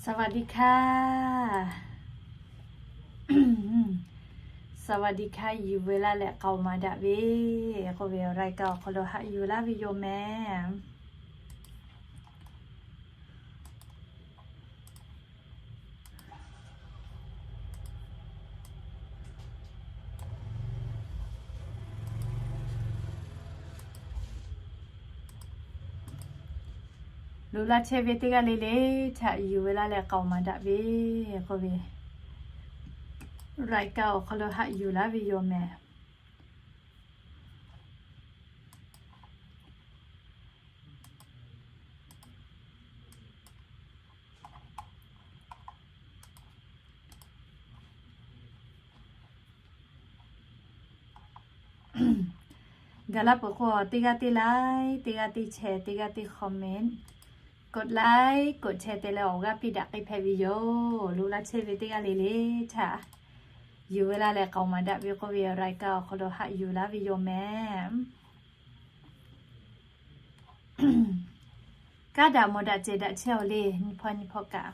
สวัสดีค่ะ สวัสดีค่ะ yuˬ ve laˇ leh k'aoˍ maˍ daꞈ ve k'oˆ ve, รายการ awˬ hk'aw lo haꞈ yuˬ laˇ ve yoˬ mehˍ. Loꞈ la chehˇ ve teˇ g'aˇ le le htaꞈ yuˬ ve laˇ leh k'aoˍ maˍ daꞈ ve k'oˆ ve, รายการ awˬ hk'aw lo haꞈ yuˬ laˇ ve yoˬ mehˍ. Gaˬ laˇ peuˬ k'o, teˇ g'aˇ teˇ like, teˇ g'aˇ teˇ share, teˇ g'aˇ teˇ comment, กดไลค์ กดแชร์ te leh awˬ g'aˇ piˇ daꞈ k'ai hpehꞈ ve yoˬ. Loꞈ la chehˇ ve teˇ g'aˇ le le htaꞈ yuˬ ve laˇ leh k'aoˍ maˍ daꞈ ve k'oˆ ve, รายการ awˬ hk'aw lo haꞈ yuˬ laˇ ve yoˬ mehˍ. Kanˉ daꞈ mawˬ daꞈ cehˬ daꞈ chehˇ-aw le, nyi hpawˇ nyi hpawˇ kaꞈ.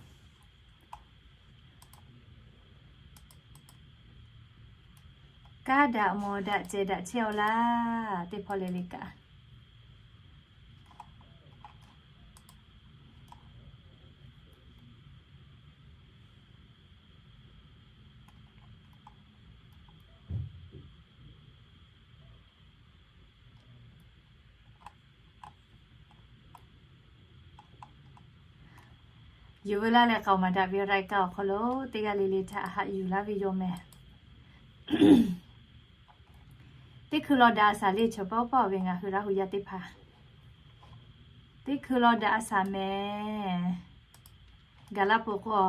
Kanˉ daꞈ mawˬ daꞈ cehˬ daꞈ chehˇ-aw laˇ, teˇ hpawˇ le le kaꞈ. Yuˬ ve laˇ leh k'aoˍ maˍ daꞈ ve รายการ awˬ hk'aw lo teˇ g'aˇ le le htaꞈ haꞈ yuˬ laˇ ve yoˬ mehˍ. Teˇ hkui law daꞈ a shaˍ le, chaw paˆ uˉ paˆ ve ngaˬ hui Laˇ hu yaˇ teˇ hpaˍ, teˇ hkui law daꞈ a shaˍ mehˍ. Gaˬ laˇ peuˬ k'o,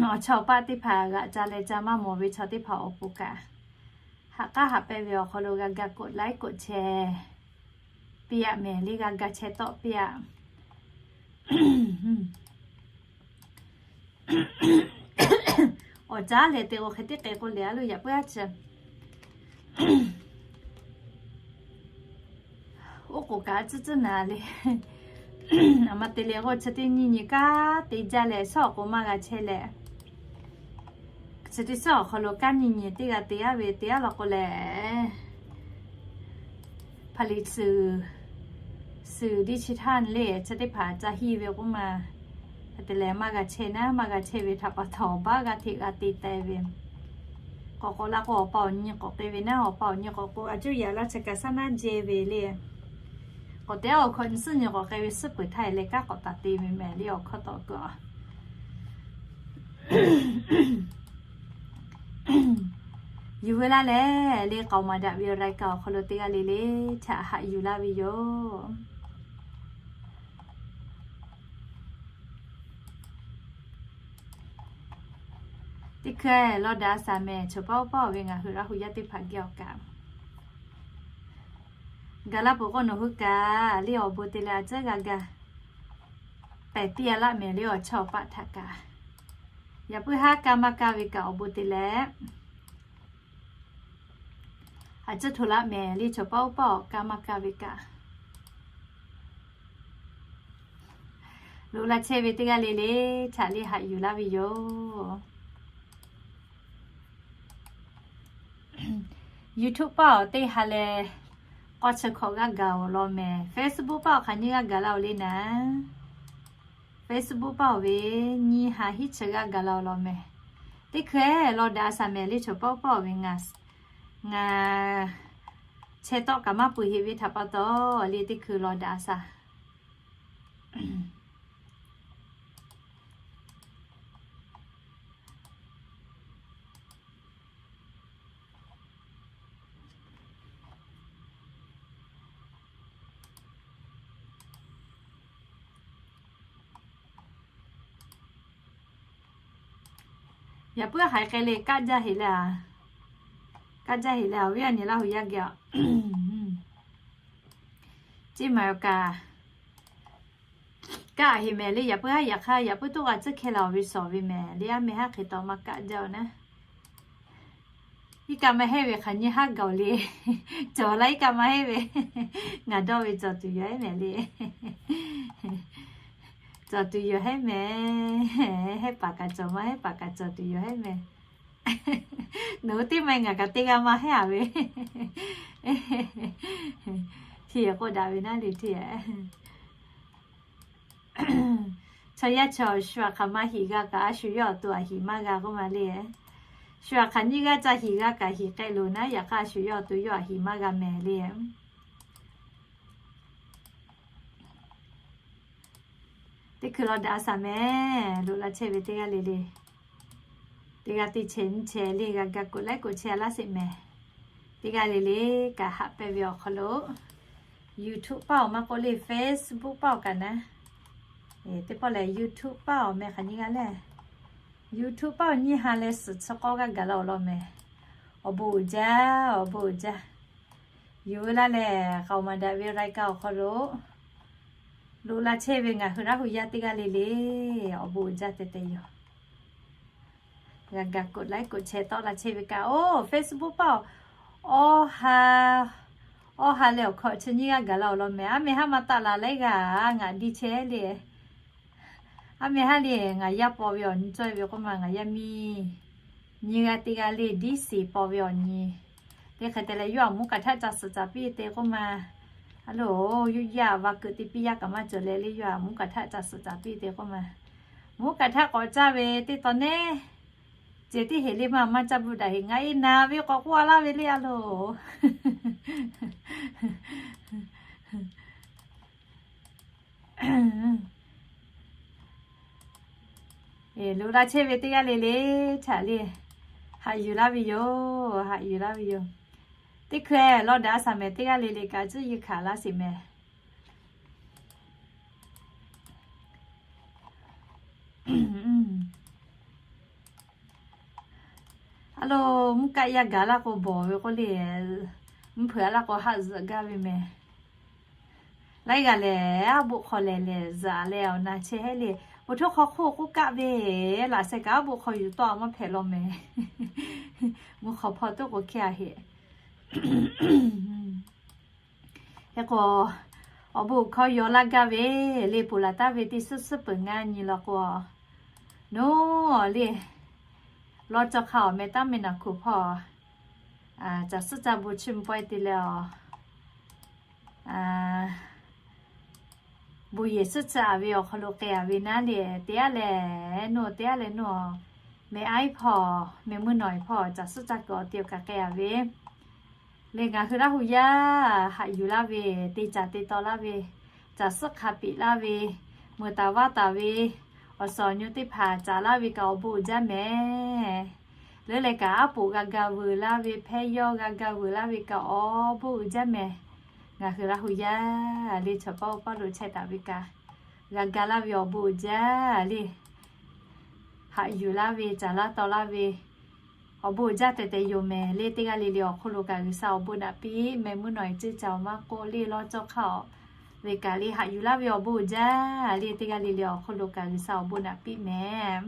awˬ chawˇ awˬ paˆ teˇ hpaˍ g'aꞈ ca leh ca maˇ mawˬ ve chaw teˇ hpaˍ awˬ pon kaꞈ, haꞈ k'aˉ haꞈ pehnˇ ve awˬ hk'aw lo g'a ga กดไลค์ กดแชร์ piˇ-aˆ mehˍ le, g'a ga chehˇ tawˆ piˇ-aˆ. Awˬ caˉ lehˬ te k'o hk'e teˇ hk'e k'o lehˬ a lo yaꞈ puiˉ aˉ chi. Oˉ k'oˍ kaꞈ tcuhˉ tcuhˉ naˍ le. Aˬ ma te leh k'o, chi teˇ nyi nyi kanˉ te jaˇ leh, shaˉ awˬ k'o maˇ g'a chehˇ leh, chi teˇ shaˉ awˬ hk'aw lo kanˉ nyi nyi teˇ g'a te aˉ ve te aˉ law k'o lehˬ, ผลิตสื่อ สื่อดิจิทัล le, chi teˇ hpaˍ ca hiˇ ve k'oˆ ma. Hk'e te leh maˇ g'a chehˇ naˉ, maˇ g'a chehˇ ve htaꞈ pa taw, awˬ baˆ g'a hteꞈ g'a te teh ve. K'awꞈ k'awꞈ la k'o, awˬ pa awˬ nyi k'awꞈ k'ai ve naˉ, awˬ pa awˬ nyi k'awꞈ k'o, a cuˇ yaꞈ laˇ chi kaꞈ shaˉ naˉ jehˇ ve le. K'awꞈ te awˬ hkawꞈ nyi suhˉ nyi k'awꞈ k'ai ve suhˉ peuˬ htaˇ leh kanˉ k'awꞈ taˍ te ve mehˍ le, awˬ hkawˇ tawꞈ kuiˬ a. Yuˬ ve laˇ leh le k'aoˍ maˍ daꞈ ve รายการ awˬ hk'aw lo teˇ g'aˇ le le htaꞈ haꞈ yuˬ laˇ ve yoˬ. Teˇ hkui law daꞈ a shaˍ mehˍ, chaw paˆ uˉ paˆ ve ngaˬ hui Laˇ hu yaˇ teˇ hpaˍ geh awˬ kaꞈ. Gaˬ laˇ peuˬ k'o, nawˬ hui kaꞈ le awˬ bon te leh a tcuhˉ g'a ga pehˬ piˇ-a laˇ mehˍ le, awˬ chawˇ awˬ paˆ htaꞈ kaꞈ. Yaꞈ puiˉ haˉ kaˇ maˇ kaˇ ve kaꞈ awˬ bon te leh a tcuhˉ hto laˇ mehˍ le, chaw paˆ uˉ paˆ awˬ kaˇ maˇ kaˇ ve kaꞈ. Loꞈ la chehˇ ve teˇ g'aˇ le le htaꞈ le haꞈ yuˬ laˇ ve yoˬ. YouTube paˆ awˬ teˇ ha leh k'awˇ chi hkawꞈ g'aˇ gaˬ-oˬ law mehˍ. Facebook paˆ awˬ hk'aˬ nyiˇ g'aˇ gaˬ laˇ-oˬ le naˍ. Facebook paˆ awˬ ve nyiˇ ha hiˉ chi g'aˇ gaˬ laˇ-oˬ law mehˍ. Teˇ hkui law daꞈ a shaˍ mehˍ le, chaw paˆ uˉ paˆ awˬ ve ngaˬ, ngaˬ chehˇ tawˆ kaꞈ maˇ pui heꞈ ve htaꞈ pa taw, le teˇ hkui law daꞈ a shaˍ. Yaꞈ puiˉ haiˬ k'ai le, kaˆ jaˇ heꞈ leh a, kaˆ jaˇ heꞈ leh a, awˬ viˉ awˬ nyi Laˇ hu yaˇ geh a. Ceˇ maˬ awˬ kaꞈ kaˆ heꞈ mehˍ le, yaꞈ puiˉ haˉ yaꞈ hk'aˇ, yaꞈ puiˉ toˇ g'a tcuhˉ hkeh la-oˬ ve shawˍ ve mehˍ le, aˉ meh haˉ hk'e taw maˇ kaˆ jaˇ-oˬ naˉ. Iˉ kaˆ maˇ heˆ ve hk'aˬ nyiˇ haˉ gaˬ-oˬ le. Cawˬ la iˉ kaˆ maˇ heˆ ve, ngaˬ dawˇ ve cawˬ tuˬ yoˬ mehˍ le. Cawˬ tuˬ yoˬ hehˉ mehˍ. Hehˉ paˍ kaꞈ cawˬ maˇ, hehˉ paˍ kaꞈ cawˬ tuˬ yoˬ hehˉ mehˍ. Nawˬ hui teˇ maˇ ngaˬ kaꞈ teˇ g'aˇ maˇ hehˉ a ve. Hti k'oˆ daꞈ ve naˉ le hti. Chaw yaˇ chaw shu aꞈ hk'aˬ ma hiꞈ g'a kaꞈ, a shu yawˇ awˬ to aꞈ hiꞈ maˇ g'a k'oˆ ma le. Shu aꞈ hk'aˬ nyiˇ g'aˇ ca hiꞈ g'a kaꞈ hiꞈ k'ai loˬ naˉ, yaꞈ hk'aˇ a shu yawˇ awˬ to yawˇ aꞈ hiꞈ maˇ g'a mehˍ le. Teˇ hkui law daꞈ a shaˍ mehˍ. Loꞈ la chehˇ ve teˇ g'aˇ le le, teˇ g'aˇ teˇ chehˇ nyiˇ chehˇ le g'a ga กดไลค์ กดแชร์ laˇ sheˍ mehˍ. Teˇ g'aˇ le le kaꞈ haꞈ pehnˇ ve awˬ hk'aw lo, YouTube paˇ awˬ maˇ k'oˆ le, Facebook paˇ awˬ kaꞈ naˉ. Teˇ pawˆ lehˬ YouTube paˇ awˬ meh hk'aˬ nyiˇ g'aˇ le. YouTube paˇ awˬ nyiˇ ha leh suhˍ chi k'awˇ g'aˇ gaˬ la awˬ lawn mehˍ. Awˬ bon uiˍ jaˇ, awˬ bon uiˍ jaˇ. Yuˬ ve laˇ lehˬ, k'aoˍ maˍ daꞈ ve รายการ awˬ hk'aw lo loꞈ la chehˇ ve ngaˬ hui Laˇ hu yaˇ teˇ g'aˇ le le, awˬ bon uiˍ jaˇ tehꞈ tehꞈ yoˬ. G'a ga กดไลค์ กดแชร์ tawˆ la chehˇ ve kaꞈ, oˇ Facebook paˇ awˬ, awˇ ha, awˇ ha leh awˬ hkawꞈ chi nyiˇ g'aˇ gaˬ la awˬ lawn mehˍ. Aˉ meh haˉ maˇ taˆ la laiˉ g'aˇ ngaˬ diˇ chehˇ le. Aˉ meh haˉ le ngaˬ yaˇ paw ve awˬ nyi cawˇ ve k'oˆ ma, ngaˬ yaˇ miˇ nyiˇ g'aˇ teˇ g'aˇ le diˇ shiˍ paw ve awˬ nyi. Teˇ hk'e te leh yawˇ aꞈ mvuhˇ kaꞈ htaˆ ca suhˍ caˍ piˇ te k'oˆ ma. A loˬ, yuˇ yaˇ va keuꞈ te piˇ yaˇ kaꞈ maˇ cawˬ leh le, yawˇ aꞈ mvuhˇ kaꞈ htaˆ ca suhˍ caˍ piˇ te k'oˆ ma. Mvuhˇ kaꞈ htaˆ k'awꞈ caˇ ve teˇ taw neˉ, ceh teˇ heˍ le maˇ maˇ caˇ bvuhꞈ daꞈ heˍ, ngaˬ e naˍ ve k'awꞈ k'oˆ a laˇ ve le a loˬ. Loꞈ la chehˇ ve teˇ g'aˇ le le, htaꞈ le, haꞈ yuˬ laˇ ve yoˬ, haꞈ yuˬ laˇ ve yoˬ. Teˇ hkui law daꞈ a shaˍ mehˍ, teˇ g'aˇ le le kaꞈ tcuhˉ yi hkanˍ laˇ sheˍ mehˍ. A loˬ, mvuhˇ kaˆ yaˇ gaˬ laˇ k'o bawˬ ve k'oˆ le, mvuhˇ hpeuꞈ a laˇ k'o haˆ zuhꞈ gaˇ ve mehˍ. Laiˉ g'aˇ lehˬ, aˉ boˆ hk'aw lehˬ lehˬ zuhꞈ leh awˬ na chehˇ hehˉ le. Awˬ htoˇ hk'aw hk'oˆ k'oˆ kaˆ ve, laꞈ sheh kaꞈ aˉ boˆ hk'aw yuˬ tawˆ a maˇ hpehꞈ law mehˍ. Mvuhˇ hk'aw hpawˇ toˆ k'o hkehˇ a heꞈ. Hk'e k'o, awˬ bon hkawˇ yaw laˇ gaˇ ve le, ponˬ laˬ taˍ ve teˇ suhˉ suhˉ peuˬ ngaˇ nyi law k'o, nawˬ le, lawˇ cawˇ hk'aˇ awˬ meh taˉ meh naˬ hkuˬ hpawˇ, caˬ suhˉ caˇ bon chiˇ mvuh pawehˇ te leh awˬ bon yehˬ suhˉ caˇ ve awˬ hk'aw lo k'ai a ve naˉ le, teˇ g'aˇ leh nawˬ, teˇ g'aˇ leh nawˬ, meh aiˉ hpawˇ, meh mvuhˇ nawˬ hpawˇ caˬ suhˉ caˇ kuiˬ awˬ te awˬ kaꞈ k'ai a ve le. Ngaˬ hui Laˇ hu yaˇ haꞈ yuˬ laˇ ve, te caˍ te taw laˇ ve, caˬ suhˉ hk'a piꞈ laˇ ve, meuˬ taˍ vaˇ taˍ ve, awˬ suhˍ awˬ nyu teˇ hpaˍ caˍ laˇ ve kaꞈ awˬ bon uiˍ jaˇ mehˍ. Leuˉ leh kaꞈ aˉ poꞈ g'a ga vuiˬ laˇ ve, hpehˇ yawˇ g'a ga vuiˬ laˇ ve kaꞈ awˬ bon uiˍ jaˇ mehˍ. Ngaˬ hui Laˇ hu yaˇ le chaw paˇ paˇ lo chehˇ taˍ ve kaꞈ, g'a ga laˇ ve awˬ bon uiˍ jaˇ le. Haꞈ yuˬ laˇ ve, caˍ laˇ taw laˇ ve, awˬ bon uiˍ jaˇ tehꞈ tehꞈ yoˬ mehˍ le. Teˇ g'aˇ le le awˬ hk'oˆ lo kaꞈ G'uiˬsha awˬ bon naꞈ piˇ, meh mvuhˇ nawˬ e ceˇ ca awˬ maˇ k'oˆ le, lawˇ cawˇ hk'aˇ ve kaꞈ le, haꞈ yuˬ laˇ ve awˬ bon uiˍ jaˇ le. Teˇ g'aˇ le le awˬ hk'oˆ lo kaꞈ G'uiˬsha awˬ bon naꞈ piˇ mehˍ.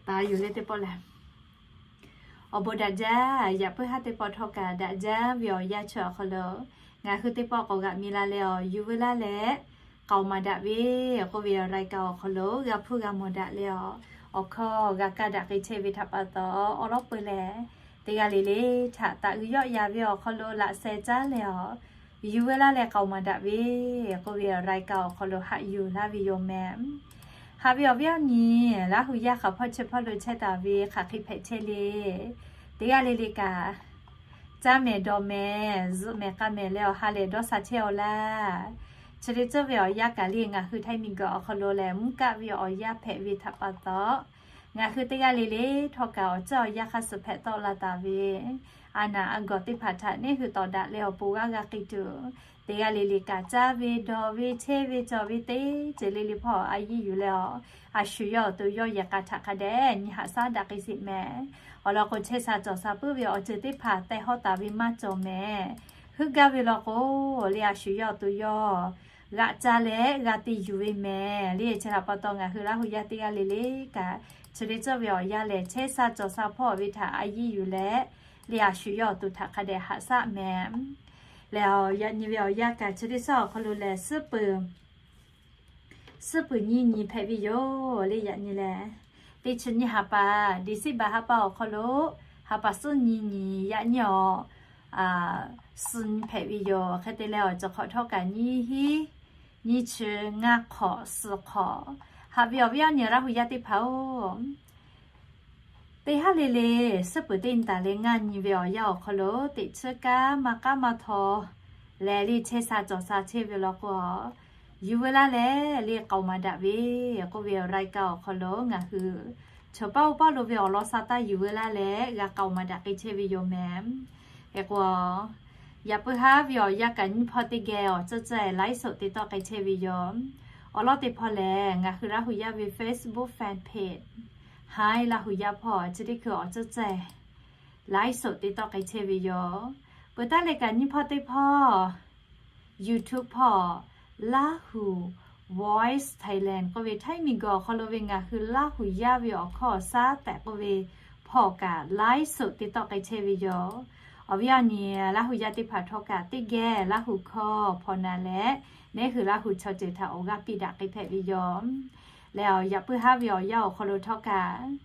Taˍ yuˬ le teˇ pawˆ lehˬ, awˬ bon daꞈ jaˇ. Yaꞈ puiˉ haˉ teˇ pawˆ htawˇ kaꞈ daꞈ jaˇ ve awˬ yanˇ chi awˬ hk'aw lo, ngaˬ hui teˇ pawˆ k'awꞈ g'aꞈ mi la leh awˬ yuˬ veu laˇ leh, k'aoˍ maˍ daꞈ ve k'oˆ ve awˬ รายการ awˬ hk'aw lo g'a hpuˇ g'a mawˬ daꞈ leh awˬ, awˬ hkawˇ g'a kaˇ daꞈ k'ai chehˇ ve htaꞈ pa taw, awˉ lawˉ peu leh teˇ g'aˇ le le htaꞈ taꞈ g'uiˬ yawˆ ya ve awˬ hk'aw lo laꞈ sheh caˉ leh awˬ yuˬ veu laˇ leh k'aoˍ maˍ daꞈ ve k'oˆ ve awˬ รายการ awˬ hk'aw lo haꞈ yuˬ laˇ ve yoˬ mehˍ. Haꞈ ve awˬ viˉ awˬ nyi, Laˇ hu yaˇ hk'aˬ hpawˇ chi hpawˇ lo chehˇ taˍ ve hk'aˬ hk'e hpehꞈ chehˇ le. Teˇ g'aˇ le le kaꞈ, caˇ mehˍ dawˬ mehˍ zuhꞈ mehˍ k'a mehˍ leh awˬ ha lehˬ dawˇ sha chehˇ aw laˇ. Chi te tcuhˉ ve awˬ yanˇ kaꞈ le ngaˬ hui Htaiˇ miˬguiˬ awˬ hk'aw lo lehˬ mvuhˇ kaˆ ve awˬ yanˇ hpehꞈ ve htaꞈ pa taw, ngaˬ hui teˇ g'aˇ le le htawˇ kaꞈ awˬ ceuˬ awˬ yanˇ hk'aˇ suh hpehꞈ tawˆ la taˍ ve, a naˍ a gawˬ teˇ hpaˍ htaꞈ neˇ hui tawˍ daꞈ leh awˬ pon g'aˇ g'a k'ai tuˬ, teˇ g'aˇ le le kaꞈ caˇ ve dawˬ ve chehˇ ve cawˬ ve teˇ ceuˬ le le hpawˇ a yiˇ yuˬ leh awˬ, a shu yawˇ awˬ to yawˇ yehˬ k'a htaꞈ hk'a dehꞈ nyi haꞈ shaˉ daꞈ k'ai sheˍ mehˍ. Awˬ lawn k'o, chehˇ sha cawˬ sha puiˉ ve awˬ ceuˬ teˇ hpaˍ teh hawˉ taˍ ve maˇ cawˬ mehˍ. Heuˆ gaˇ ve law k'o, le a shu yawˇ awˬ to yawˇ g'aꞈ ca leh g'a te yuˬ ve mehˍ. Le chi htaꞈ pa taw ngaˬ hui Laˇ hu yaˇ teˇ g'aˇ le le kaꞈ, chi te tcuhˉ ve awˬ yanˇ lehˬ chehˇ sha cawˬ sha hpawˇ ve htaꞈ a yiˇ yuˬ leh, le a shu yawˇ awˬ to htaꞈ hk'a dehꞈ haꞈ shaˆ mehˍ. Lehˬ, yaꞈ nyi ve awˬ yanˇ kaꞈ chi teˇ suhˉ awˬ hk'aw lo lehˬ, suhˉ peuˬ nyiˇ nyi hpehꞈ ve yoˬ le. Yaꞈ nyi lehˬ, teˇ chi nyiˇ ha pa, December ha pa awˬ hk'aw lo ha pa suhˉ nyiˇ nyi, yaꞈ nyi awˬ suhˉ nyi hpehꞈ ve yoˬ. Hk'e te leh, awˬ ceuˬ hk'awꞈ htawˇ kaꞈ nyiˇ hinˉ, nyiˇ chi, ngaˇ hk'awꞈ, suhˍ hk'awꞈ, haꞈ ve awˬ viˉ awˬ nyi Laˇ hu yaˇ teˇ hpaˍ-oˬ, teˇ haˉ le le, suhˉ peuˬ teˇ nyi taˍ leh ngaˇ nyi ve awˬ yanˇ awˬ hk'aw lo teꞈ chiˉ kaˉ maˇ k'aˉ maˇ htaw leh le chehˇ sha cawˬ sha chehˇ ve law k'o, yuˬ veu laˇ leh le k'aoˍ maˍ daꞈ ve k'oˆ ve awˬ รายการ awˬ hk'aw lo ngaˬ hui chawˬ paˉ oˇ paˉ lo ve awˬ lawn sha taˇ yuˬ veu laˇ leh g'a k'aoˍ maˍ daꞈ k'ai chehˇ ve yoˬ mehˍ. Hk'e k'o, yaꞈ puiˉ haˉ ve awˬ yanˇ kaꞈ nyiˇ hpawˇ teˇ geh awˬ ceuˬ ceuˬ ไลฟ์สด te tawˆ k'ai chehˇ ve yoˬ. Awˬ lawn teˇ hpawˇ lehˬ, ngaˬ hui Laˇ hu yaˇ ve Facebook fan page Hi Laˇ hu yaˇ hpawˇ chi teˇ hkui awˬ ceuˬ ceuˬ ไลฟ์สด te tawˆ k'ai chehˇ ve yoˬ. Peuˬ taˉ leh kaꞈ nyiˇ hpawˇ teˇ hpawˇ YouTube hpawˇ Lahu Voice Thailand k'oˆ ve Htaiˇ miˬguiˬ awˬ hk'aw lo ve ngaˬ hui Laˇ hu yaˇ ve awˬ hkawˇ awˬ shaˉ tehꞈ k'oˆ ve hpawˇ kaꞈ ไลฟ์สด te tawˆ k'ai chehˇ ve yoˬ. Awˬ viˉ awˬ nyi Laˇ hu yaˇ teˇ hpaˍ htawˇ kaꞈ teˇ geh Laˇ hu hkawˇ hpawnˬ na leh, neˉ hui Laˇ hu chaw ceuˬ htaꞈ awˬ g'aˇ piˇ daꞈ k'ai hpehꞈ ve yoˬ. Lehˬ, yaꞈ puiˉ haˉ ve awˬ yanˇ awˬ hk'aw lo htawˇ kaꞈ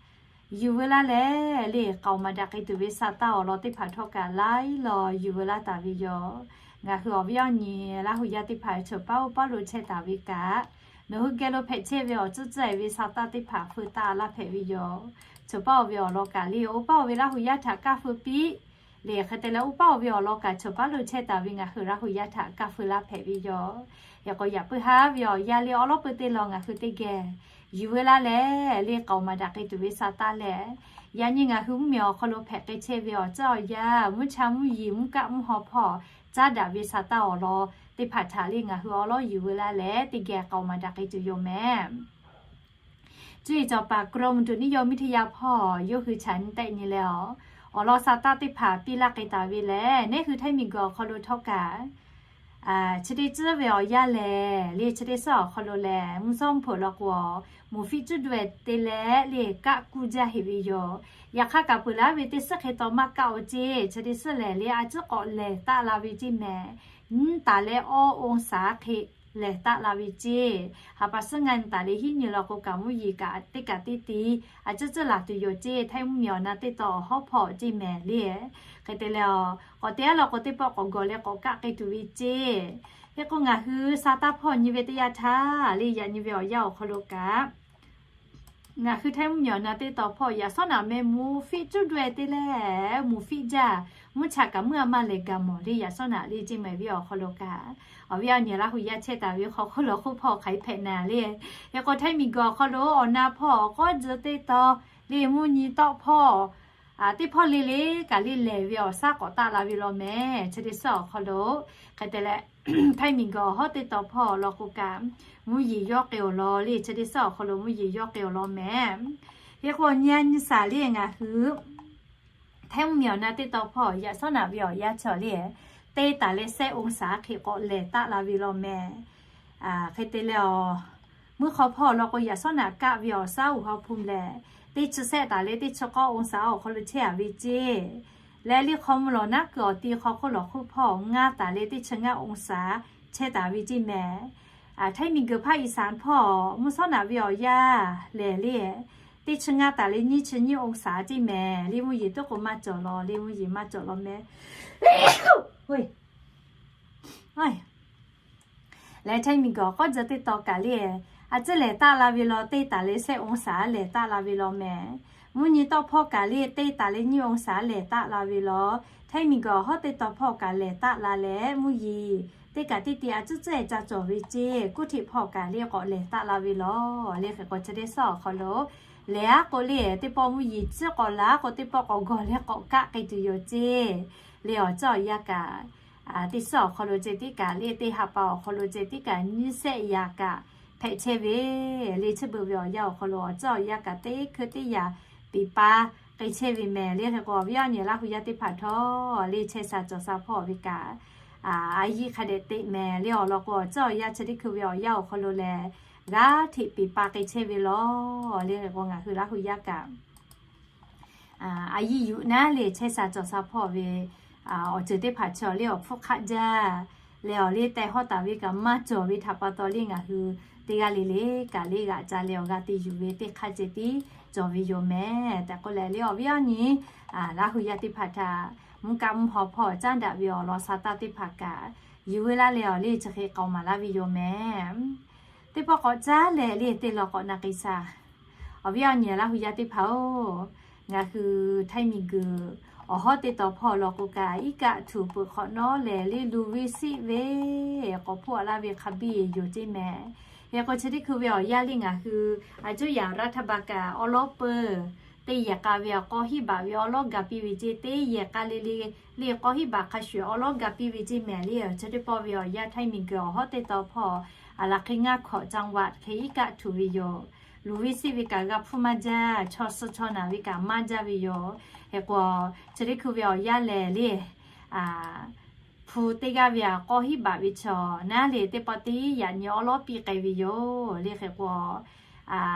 yuˬ veu laˇ leh le k'aoˍ maˍ daꞈ k'ai tuˬ ve sha taˇ awˬ lawn teˇ hpaˍ htawˇ kaꞈ laiˉ law yuˬ veu laˇ taˍ ve yoˬ. Ngaˬ hui awˬ viˉ awˬ nyi Laˇ hu yaˇ teˇ hpaˍ chawˬ paˉ oˇ paˉ lo chehˇ taˍ ve kaꞈ, nawˬ hui geh lo hpehꞈ chehˇ ve awˬ ceuˬ ceuˬ ve sha taˇ teˇ hpaˍ feu taˆ laˇ hpehꞈ ve yoˬ. Chawˬ paˉ oˇ ve awˬ lawn kaꞈ le oˇ paˉ oˇ ve Laˇ hu yaˇ htaꞈ kaˇ feu piˇ le hk'e te leh oˇ paˉ oˇ ve awˬ lawn kaꞈ chawˬ paˉ lo chehˇ taˍ ve ngaˬ hui Laˇ hu yaˇ htaꞈ kaˇ feu laˇ hpehꞈ ve yoˬ. Yaꞈ k'o yaꞈ puiˉ haˉ ve awˬ yanˇ le awˉ lawˉ peu teˇ law ngaˬ hui teˇ geh yuˬ veu laˇ leh le k'aoˍ maˍ daꞈ k'ai tuˬ ve sha taˇ leh, yaꞈ nyi ngaˬ hui mvuhˇmiˬ awˬ hk'aw lo hpehꞈ k'ai chehˇ ve awˬ ceuˬ awˬ yanˇ mvuhˇ cha mvuhˇ yeˬ mvuhˇ kaˆ mvuhˇ haw hpawˇ caˉ daꞈ ve sha taˇ awˬ lawn teˇ hpaˍ htaꞈ le ngaˬ hui awˉ lawˉ yuˬ veu laˇ leh teˇ geh k'aoˍ maˍ daꞈ k'ai tuˬ yoˬ mehˍ. Cuˇ yiˍ cawˬ paˍ กรมอุตุนิยมวิทยา hpawˇ yawˇ hui chaꞈ nyi tehˆ nyi leh awˬ, awˬ lawn sha taˇ teˇ hpaˍ piˇ laˇ k'ai taˍ ve lehˬ, neˉ hui Htaiˇ miˬguiˬ awˬ hk'aw lo htawˇ kaꞈ chi teˇ tcuhˉ ve awˬ yanˇ lehˬ le chi teˇ suhˉ awˬ hk'aw lo lehˬ mvuhˇ shawˉ mvuhˇ hpeuꞈ law k'o, muˍ fiˆ cuˉ daweh te leh le kaˆ kuˇ jaˇ heꞈ ve yoˬ. Yaꞈ hk'aˇ kaꞈ peuˬ laˇ ve teˇ suhˉ hk'e taw maˇ kaˆ oˬ ceˇ. Chi teˇ suhˉ lehˬ le a ciˉ k'awꞈ lehˬ taˆ la ve ceˇ mehˍ. Nyiˇ taˍ leh awˇ องศา hk'e lehˬ taˆ la ve ceˇ. Ha pa suhˉ ngaˇ nyi taˍ leh hiˉ nyi law k'o kaꞈ mvuhˇ yeˬ kaꞈ teˇ kaꞈ teˇ ti a ciˉ ciˉ laˬ tuˬ yoˬ ceˇ. Htaiˇ mvuhˇmiˬ awˬ na teˇ taw awˬ hawˉ hpawˇ ceˇ mehˍ le. Hk'e te leh awˬ k'awꞈ te aˉ law k'o teˇ pawˆ k'awꞈ gawˬ leh k'awꞈ kaˆ k'ai tuˬ ve ceˇ. Hk'e k'o ngaˬ hui sha taˇ hpawˇ nyi ve teˇ yanˇ htaˇ le yaꞈ nyi ve awˬ yanˇ awˬ hk'aw lo kaꞈ ngaˬ hui Htaiˇ mvuhˇmiˬ awˬ na teˇ taw hpawˇ yaꞈ shawˉ naꞈ meh muˍ fiˆ cuˉ daweh te leh muˍ fiˆ jaˇ, mvuhˇ cha kaꞈ mvuhˇ a maˇ lehˬ gaˬ mawˬ le yaꞈ shawˉ naꞈ le ceˇ mehˍ ve awˬ hk'aw lo kaꞈ, awˬ viˉ awˬ nyi Laˇ hu yaˇ chehˇ taˍ ve hk'aw hk'oˆ lawˬ hk'oˆ hpawˇ hk'aˬ hk'e hpehꞈ na le. Hk'e k'o Htaiˇ miˬguiˬ awˬ hk'aw lo awˬ na hpawˇ awˬ k'awˉ jeu teˇ taw le mvuhˇ nyi tawˆ hpawˇ teˇ hpawˇ le le kaꞈ le lehˬ ve awˬ shaˉ k'awꞈ taˆ la ve law mehˍ. Chi teˇ suhˉ awˬ hk'aw lo hk'e te leh Htaiˇ miˬguiˬ awˬ hawˉ teˇ taw hpawˇ awˬ lawn k'o kaꞈ mvuhˇ yeˬ yawˇ k'ai awˬ lawn le chi teˇ suhˉ awˬ hk'aw lo mvuhˇ yeˬ yawˇ k'ai awˬ lawn mehˍ. Hk'e k'o nyi a nyi shaˍ le ngaˬ hui Htaiˇ mvuhˇmiˬ awˬ na teˇ taw hpawˇ yaꞈ shawˉ naꞈ ve awˬ yanˇ chaw le teˇ taˍ leh shehˆ องศา hk'e k'awꞈ lehˬ taˆ la ve law mehˍ. Hk'e te leh awˬ, mvuhˇ hk'aw hpawˇ awˬ lawn k'o yaꞈ shawˉ naꞈ kaˆ ve awˬ shaˉ uˬ haw hpu lehˬ, teˇ chi shehˆ taˍ leh teˇ chi k'awˇ องศา awˬ hk'aw lo chehˇ a ve ceˇ. Leh le hk'aw mvuh lawˬ naˉ kuiˬ awˬ ti hk'aw hk'oˆ lawˬ hk'oˆ hpawˇ ngaˇ taˍ leh teˇ chi ngaˇ องศา chehˇ taˍ ve ceˇ mehˍ. Htaiˇ miˬguiˬ hpaˇ อีสาน hpawˇ mvuhˇ shawˉ naꞈ ve awˬ yanˇ lehˬ le teˇ chi ngaˇ taˍ leh nyiˇ chi nyiˇ องศา ceˇ mehˍ. Le mvuhˇ yeˬ tuˉ k'o maˇ cawˬ law, le mvuhˇ yeˬ maˇ cawˬ law mehˍ. Leh Htaiˇ miˬguiˬ awˬ k'awˉ jeu teˇ taw kaꞈ le a ciˉ lehˬ taˆ la ve law teˇ taˍ leh shehˆ องศา lehˬ taˆ la ve law mehˍ. Mvuhˇ nyi tawˆ hpawˇ kaꞈ le teˇ taˍ leh nyiˇ องศา lehˬ taˆ la ve law, Htaiˇ miˬguiˬ awˬ hawˉ teˇ taw hpawˇ kaꞈ lehˬ taˆ la leh mvuhˇ yeˬ teˇ kaꞈ teˇ ti a ciˉ ciˉ ca cawˬ ve ceˇ. Kuˇ hteꞈ hpawˇ kaꞈ le k'awꞈ lehˬ taˆ la ve law. Le hk'e k'o chi teˇ suhˉ awˬ hk'aw lo lehˬ aˉ k'o le teˇ pawˆ mvuhˇ yeˬ ciˉ k'awꞈ la aˉ k'o teˇ pawˆ k'awꞈ gawˬ leh k'awꞈ kaˆ k'ai tuˬ yoˬ ceˇ. Le awˬ ceuˬ awˬ yanˇ kaꞈ teˇ suhˉ awˬ hk'aw lo ceh tiˉ kaꞈ le teˇ ha pa awˬ hk'aw lo ceh tiˉ kaꞈ nyiˇ shehˆ yaꞈ kaꞈ hpehꞈ chehˇ ve le chi beuꞈ ve awˬ yanˇ awˬ hk'aw lo awˬ ceuˬ awˬ yanˇ kaꞈ teˇ hkui teˇ yaꞈ peˍ pa k'ai chehˇ ve mehˍ. Le hk'e k'o awˬ viˉ awˬ nyi Laˇ hu yaˇ teˇ hpaˍ htawˇ le chehˇ sha cawˬ sha hpawˇ ve kaꞈ a yiˇ hk'a dehꞈ teꞈ mehˍ. Le awˬ lawn k'o awˬ ceuˬ awˬ yanˇ chi teˇ hkui ve awˬ yanˇ awˬ hk'aw lo lehˬ g'aˇ hteꞈ peˍ pa k'ai chehˇ ve law. Le k'o ngaˬ hui Laˇ hu yaˇ kaꞈ A yiˇ yuˬ naˉ le chehˇ sha cawˬ sha hpawˇ ve awˬ ceuˬ teˇ hpaˍ chi awˬ le awˬ hpfuhˇ hk'aˆ jaˇ leh awˬ le teh hawˉ taˍ ve kaꞈ maˇ cawˬ ve htaꞈ pa taw le ngaˬ hui teˇ g'aˇ le le kaꞈ le g'aꞈ ca leh awˬ g'a te yuˬ ve teˇ hk'aˇ ceh tiˉ cawˬ ve yoˬ mehˍ tehꞈ k'oˆ leh le awˬ viˉ awˬ nyi Laˇ hu yaˇ teˇ hpaˍ htaꞈ mvuhˇ kaˆ mvuhˇ haw hpawˇ caˉ daꞈ ve awˬ lawn sha taˇ teˇ hpaˍ kaꞈ yuˬ ve laˇ leh awˬ le chi hk'e k'awꞈ maˍ laˇ ve yoˬ mehˍ. Teˇ pawˆ k'awꞈ caˉ leh le teˇ law k'awꞈ na k'ai sha. Awˬ viˉ awˬ nyi Laˇ hu yaˇ teˇ hpaˍ-oˬ, ngaˬ hui htaiˇ miˬguiˬ awˬ hawˉ teˇ taw hpawˇ law k'o kaꞈ iˉ kaˆ htuꞈ peuˬ hk'awꞈ nawˉ leh le luˬ ve siˆ ve k'awꞈ hpfuhˆ laˇ ve hk'a biˇ yoˬ ceˇ mehˍ. Hk'e k'o chi teˇ hkui ve awˬ yanˇ le ngaˬ hui a cuˇ yaꞈ รัฐบาล kaꞈ awˉ lawˉ peuˬ teˇ yehˬ k'a ve awˬ k'aw hiˉ baꞈ ve awˉ lawˉ ga piˇ ve ceˇ, teˇ yehˬ k'a le le le k'aw hiˉ baꞈ hk'a shuˍ awˉ lawˉ ga piˇ ve ceˇ mehˍ le. Chi teˇ pawˆ ve awˬ yanˇ htaiˇ miˬguiˬ awˬ hawˉ teˇ taw hpawˇ a laˬ hk'e ngaˇ hkawꞈ จังหวัด hk'e iˉ kaˆ htuꞈ ve yoˬ. Luˬ ve siˆ ve kaꞈ g'a hpfuhˇ maˇ jaˇ, chaw suh chaw naˬ ve kaꞈ maˇ jaˇ ve yoˬ. Hk'e k'o chi teˇ hkui ve awˬ yanˇ lehˬ le hpu teˇ g'aˇ ve a k'aw hiˉ baꞈ ve chaw naˉ le teˇ pawˆ tiˉ yaꞈ nyi awˉ lawˉ piˇ k'ai ve yoˬ le. Hk'e k'o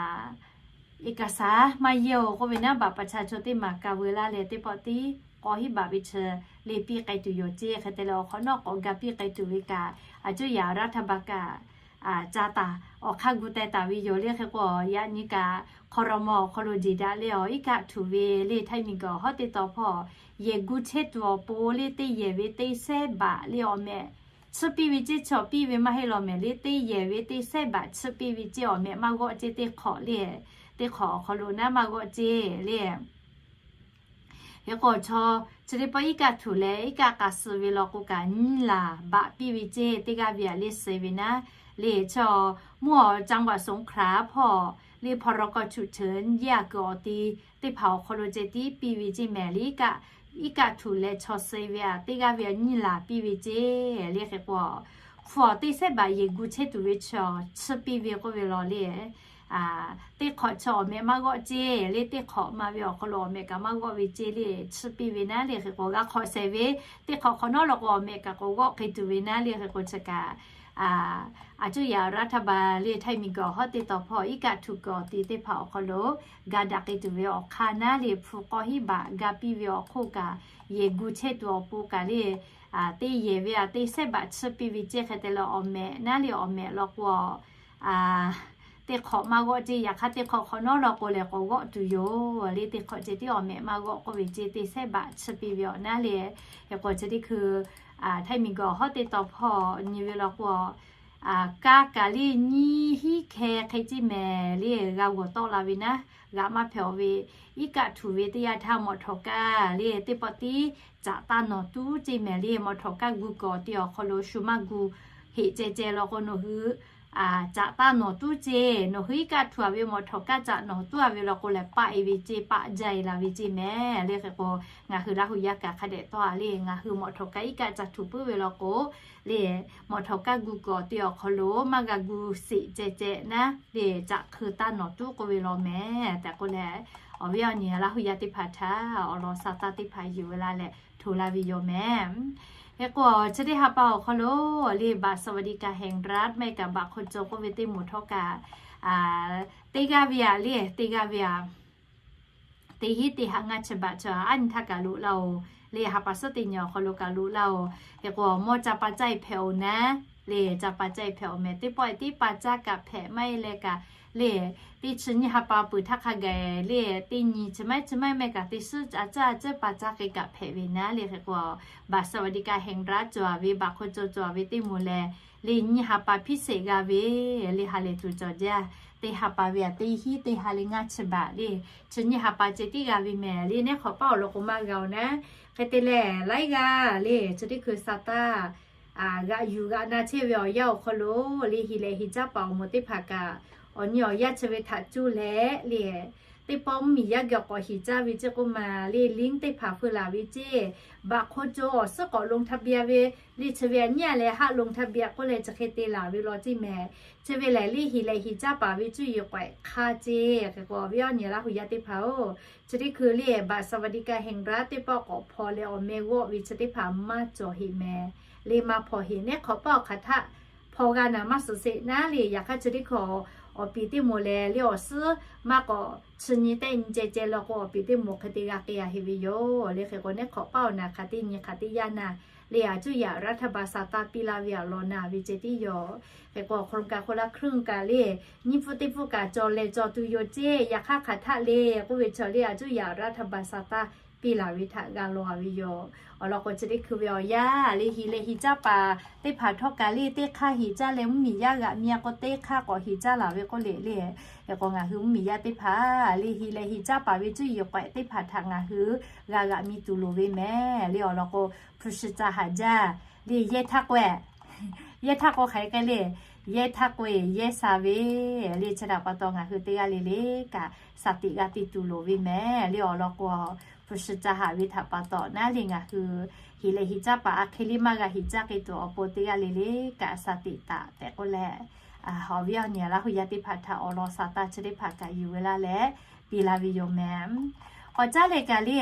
เอกสาร maˇ yehˇ-oˬ k'oˆ ve naˉ บัตรประชาชน teˇ maˬ ka veu laˇ leh teˇ pawˆ tiˉ k'aw hiˉ baꞈ ve chi le piˇ k'ai tuˬ yoˬ ceˇ. Hk'e te leh awˬ hk'awꞈ nawˉ k'awꞈ ga piˇ k'ai tuˬ ve kaꞈ a cuˇ yaꞈ รัฐบาล kaꞈ ca taˍ awˬ hk'aˇ gu teh taˍ ve yoˬ le. Hk'e k'o yaꞈ nyi kaꞈ ครม. awˬ hk'aw lo jeˬ daꞈ leh awˬ iˉ kaˆ htuꞈ ve le htaiˇ miˬguiˬ awˬ hawˉ teˇ taw hpawˇ yehˬ gu chehˇ tuˬ awˬ pon le teˇ yehˬ ve teˇ sehˉ baꞈ le awˬ mehꞈ tsuhˇ piˇ ve ceˇ, chaw piˇ ve maˇ heˆ law mehˍ le teˇ yehˬ ve teˇ sehˉ baꞈ tsuhˇ piˇ ve ceˇ awˬ mehꞈ maˇ g'awˆ ceˇ teˇ hk'awꞈ le, teˇ hk'awꞈ awˬ hk'aw lo naˉ maˇ g'awˆ ceˇ le. Hk'e k'o chaw chi teˇ pawˆ iˉ kaˆ htuꞈ leh iˉ kaˆ k'a suh ve law k'o kaꞈ nyiˇ laˬ baꞈ piˇ ve ceˇ teˇ g'aˇ ve a le suh ve naˉ le chaw mvuhˇ awˬ จังหวัดสงขลา hpawˇ le พ.ร.ก. ฉุกเฉิน yeˇ a kuiˬ awˬ ti teˇ hpaˍ awˬ hk'aw lo ceh tiˉ piˇ ve ceˇ mehˍ le iˉ kaˆ htuꞈ leh chaw suh ve a teˇ g'aˇ ve a nyiˇ laˬ piˇ ve ceˇ le. Hk'e k'o hpu awˬ teˇ sehˉ baꞈ yehˬ gu chehˇ tuˬ ve chaw tsuhˇ piˇ ve k'oˆ ve law le teˇ hk'awꞈ chaw awˬ mehꞈ maˇ g'awˆ ceˇ le teˇ hk'awꞈ ma ve awˬ hk'aw lo awˬ mehꞈ kaꞈ maˇ g'awˆ ve ceˇ le tsuhˇ piˇ ve naˉ le. Hk'e k'o g'a hk'awꞈ shehˍ ve teˇ hk'awꞈ hk'awꞈ nawˉ law k'o awˬ mehꞈ kaꞈ k'awꞈ g'awˆ k'ai tuˬ ve naˉ le. Hk'e k'o chi kaꞈ a cuˇ yaꞈ รัฐบาล le htaiˇ miˬguiˬ awˬ hawˉ teˇ taw hpawˇ iˉ kaˆ htuꞈ kuiˬ awˬ ti teˇ hpaˍ awˬ hk'aw lo ga daꞈ k'ai tuˬ ve awˬ hk'aˇ naˉ le hpu k'aw hiˉ baꞈ ga piˇ ve awˬ hk'oˆ kaꞈ yehˬ gu chehˇ tuˬ awˬ pon kaꞈ le teˇ yehˬ ve a teˇ sehˉ baꞈ tsuhˇ piˇ ve ceˇ. Hk'e te leh awˬ mehꞈ naˉ le awˬ mehꞈ law k'o teˇ hk'awꞈ maˇ g'awˆ ceˇ. Yaꞈ hk'aˇ teˇ hk'awꞈ hk'awꞈ nawˉ law k'o lehˬ k'awꞈ g'awˆ tuˬ yoˬ le. Teˇ hk'awꞈ ceh tiˉ awˬ mehꞈ maˇ g'awˆ k'oˆ ve ceˇ teˇ sehˉ baꞈ tsuhˇ piˇ ve awˬ naˉ le. Hk'e k'o chi teˇ hkui htaiˇ miˬguiˬ awˬ hawˉ teˇ taw hpawˇ nyi ve law k'o kaˇ kaꞈ le nyiˇ hinˉ hkeh hk'e ceˇ mehˍ le g'a g'awˬ tawˆ la ve naˉ g'aꞈ maˇ hpehꞈ-oˬ ve iˉ kaˆ htuꞈ ve teˇ yanˇ htaˇ mawˬ htawnˍ kaˇ le teˇ pawˆ tiˉ caꞈ taˇ nawˬ tuˉ ceˇ mehˍ le. Mawˬ htawnˍ kaˇ gu kuiˬ awˬ ti awˬ hk'aw lo shu maˇ gu heꞈ ceh ceh law k'o nawˬ hui caꞈ taˇ nawˬ tuˉ ceˇ. Nawˬ hui iˉ kaˆ htuꞈ a ve mawˬ htawnˍ kaˇ caꞈ nawˬ tuˉ a ve law k'o lehˬ paˆ e ve ceˇ, paˆ jaˇ e la ve ceˇ mehˍ le. Hk'e k'o ngaˬ hui Laˇ hu yaˇ kaꞈ hk'a dehꞈ tawˇ a le ngaˬ hui mawˬ htawnˍ kaˇ iˉ kaˆ caꞈ htuꞈ puiˉ ve law k'o le mawˬ htawnˍ kaˇ gu kuiˬ awˬ ti awˬ hk'aw lo maˇ g'a gu sheˍ ceh ceh naˉ le caꞈ hk'eu taˇ nawˬ tuˉ k'oˆ ve law mehˍ tehꞈ k'oˆ leh awˬ viˉ awˬ nyi Laˇ hu yaˇ teˇ hpaˍ htaꞈ awˬ lawn sha taˇ teˇ hpaˍ yuˬ ve la leh hto la ve yoˬ mehˍ. Hk'e k'o chi teˇ ha pa awˬ hk'aw lo le บัตรสวัสดิการแห่งรัฐ maˇ heˆ kaꞈ บัตรคนจน k'oˆ ve teˇ moˍ htawˇ kaꞈ teˇ g'aˇ ve a le teˇ g'aˇ ve a teˇ hinˉ teˇ ha ngaˇ chi baꞈ chi a nyi htaˇ kaꞈ loꞈ laˇ-oˬ le ha pa suhˉ teˇ nyi awˬ hk'aw lo kaꞈ loꞈ laˇ-oˬ. Hk'e k'o mawˇ ca pa caˇ e hpehꞈ-oˬ naˉ le ca pa caˇ e hpehꞈ-oˬ mehˍ. Teˇ pawˆ e tiˉ pa caˇ kaꞈ hpehꞈ maˇ heˆ leh kaꞈ le teˇ chi nyiˇ ha pa peuˬ htaˇ hk'a gaˬ le teˇ nyi chi maˇ heˆ chi maˇ heˆ maˇ heˆ kaꞈ teˇ suhˉ a caˇ a caˇ pa caˇ k'e kaꞈ hpehꞈ ve naˉ le. Hk'e k'o บัตรสวัสดิการแห่งรัฐ cawˬ ve บัตรคนจน cawˬ ve teˇ moˍ lehˬ le nyiˇ ha pa hpiˇ sheˍ g'a ve le ha lehˬ tuˬ cawˬ jaˇ. Teˇ ha pa ve a teˇ hinˉ teˇ ha le ngaˇ chi baꞈ le chi nyiˇ ha pa ceh tiˉ g'a ve mehˍ le. Neˉ hk'awꞈ paˇ awˬ lawn k'o maˇ g'a-oˬ naˉ hk'e te leh laiˉ g'aˇ le chi teˇ hkui sha taˇ g'aꞈ yuˬ g'aꞈ na chehˇ ve awˬ yanˇ awˬ hk'aw lo le heˍ leh heˍ caˇ paˍ awˬ moˍ teˇ hpaˍ kaꞈ awˬ nyi awˬ yaˇ chi ve htaꞈ cuˇ leh le teˇ pawˆ mvuhˇmiˬ yaˇ geh k'awꞈ heˍ caˇ ve ceˇ k'oˆ ma le ลิงก์ teˇ hpaˍ feu laˬ ve ceˇ. บัตรคนจน awˬ suhˉ k'awꞈ ลงทะเบียน ve le chi ve a nyiˇ a leh haˆ ลงทะเบียน k'oˆ leh chi hk'e te laˬ ve law ceˇ mehˍ. Chi ve lehˬ le heˍ leh heˍ caˇ paˍ ve cuˇ yiˍ k'awehꞈ hk'aˇ ceˇ. Hk'e k'o awˬ viˉ awˬ nyi Laˇ hu yaˇ teˇ hpaˍ-oˬ, chi teˇ hkui le บัตรสวัสดิการแห่งรัฐ teˇ pawˆ k'awꞈ hpaw leh awˬ meh g'awˆ ve chi teˇ hpaˍ maˇ cawˬ heꞈ mehˍ le maˇ hpaw heꞈ. Neˉ hk'awꞈ paˇ awˬ hk'aˬ htaˆ hpaw g'a naˍ maˇ suhˍ sheˍ naˉ le. Yaꞈ hk'aˇ chi teˇ hkui Awˬ piˍ teˇ moˍ lehˬ le awˬ suhˉ maˇ k'awꞈ chi nyi tehˆ nyi ceh ceh law k'o, awˬ piˍ teˇ moˍ hk'e te g'a k'ai-a heˆ ve yoˬ. Le hk'e k'o, neˉ hk'awꞈ paˇ awˬ naˍ hk'aˬ teˇ nyi hk'aˬ teˇ yanˇ naˇ le, aˬ cuˇ yaꞈ รัฐบาล saˍ taˇ piˇ laˇ ve awˬ lawn naˇ ve ceh tiˉ yoˬ. Hk'e k'o, โครงการคนละครึ่ง kaꞈ le nyiˇ pfuhˇ teˇ pfuhˇ kaꞈ cawˬ lehˬ cawˬ tuˬ yoˬ ceˇ. Yaꞈ hk'aˇ hk'aˬ htaˆ le k'oˆ ve chaw le, aˬ cuˇ yaꞈ รัฐบาล saˍ taˇ piˇ laˬ ve htaꞈ g'a law ve yoˬ. Awˬ lawn k'o, chi teˇ hkui ve awˬ yanˇ le, hiˍ leh hiˍ caˇ paˍ teˇ hpaˍ htawˇ kaꞈ le, teˇ hk'aˇ hiˍ caˇ leh mvuhˇmiˬ yaˇ g'aꞈ mi-a k'o, teˇ hk'aˇ k'awꞈ hiˍ caˇ laˬ ve k'oˆ le le. Hk'e k'o, ngaˬ hui mvuhˇmiˬ yaˇ teˇ hpaˍ le, hiˍ leh hiˍ caˇ paˍ ve cuˇ yiˍ k'awehꞈ teˇ hpaˍ htaꞈ ngaˬ hui g'a g'aꞈ mi tuˬ loˍ ve mehˍ le. Awˬ lawn k'o, 普世价值 haꞈ jaˇ le, yehˇ htaˇ k'oˆ-e, yehˇ htaˇ k'oˆ hk'aˬ hk'e le, yehˇ htaˇ k'oˆ-e yehˇ sha ve le. Chi htaꞈ pa taw ngaˬ hui teˇ g'aˇ le le kaꞈ สติ g'a te tuˬ loˍ ve mehˍ le. Awˬ lawn k'o, 普世价值 haꞈ ve htaꞈ pa taw naˉ le ngaˬ hui hiˍ leh hiˍ caˇ paˍ a hk'e le maˇ g'a hiˍ caˇ k'ai tuˬ awˬ pon teˇ g'aˇ le le kaꞈ สติ taꞈ tehꞈ k'oˆ leh, awˬ viˉ awˬ nyi Laˇ hu yaˇ teˇ hpaˍ htaꞈ awˬ lawn saˍ taˇ chi teˇ hpaˍ kaꞈ yuˬ ve laˇ leh piˇ laˇ ve yoˬ mehˍ. K'awꞈ caˉ leh kaꞈ le,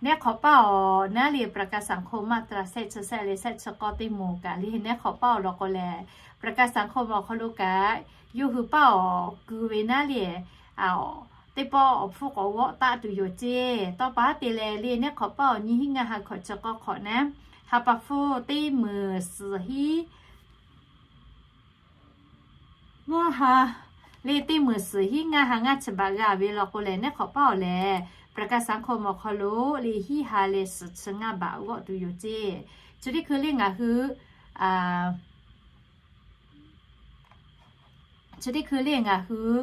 neˉ hk'awꞈ paˇ awˬ naˉ le ประกันสังคม มาตรา shehˆ chi shehˆ leh shehˆ chi k'awˇ teˇ moˍ kaꞈ le, neˉ hk'awꞈ paˇ awˬ lawn k'o lehˬ, ประกันสังคม awˬ hk'aw lo kaꞈ yawˇ hui paˇ awˬ keu ve naˉ le, teˇ pawˆ awˬ hpfuhˇ k'awꞈ g'awˆ taˆ tuˬ yoˬ ceˇ. Tawˇ pa te leh le, neˉ hk'awꞈ paˇ awˬ nyi hiˉ ngaˇ ha hkawꞈ chi k'awˇ hk'awꞈ naˉ, ha pa hpfuhˇ teˇ meunˍ suhˍ hiˉ ngaˇ ha le, teˇ meunˍ suhˍ hiˉ ngaˇ ha ngaˇ chi baꞈ g'a ve law k'o lehˬ, neˉ hk'awꞈ paˇ awˬ lehˬ ประกันสังคม awˬ hk'aw lo le hiˉ ha leh suhˍ chi ngaˇ baꞈ g'awˆ tuˬ yoˬ ceˇ. Chi teˇ hkui le ngaˬ hui chi teˇ hkui le ngaˬ hui,